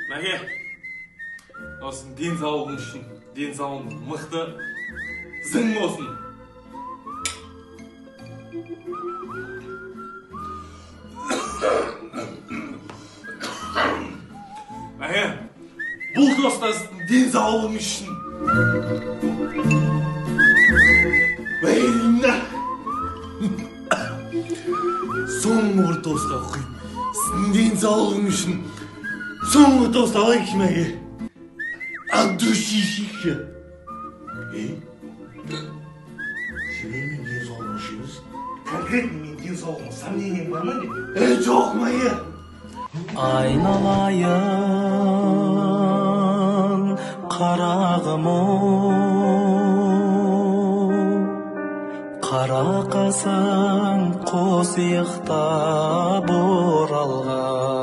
Мәке, осының денсаулығың үшін, денсаулығың мықты, зың болсын. Мәке, бұл тост та сіздің денсаулығың үшін. Мәке деймін да. Соңғы бір тостқа құйып, сіздің денсаулығың үшін соңғы тост алайықшы, Мәке. От души ішейікші. Ей, сен менің денсаулығым үшін емес, конкретно менің денсаулығыма сомнениең бар ма не? Ей, жоқ, Мәке. Айналайын қарағым ау, қара қасың қос иықтап оралған.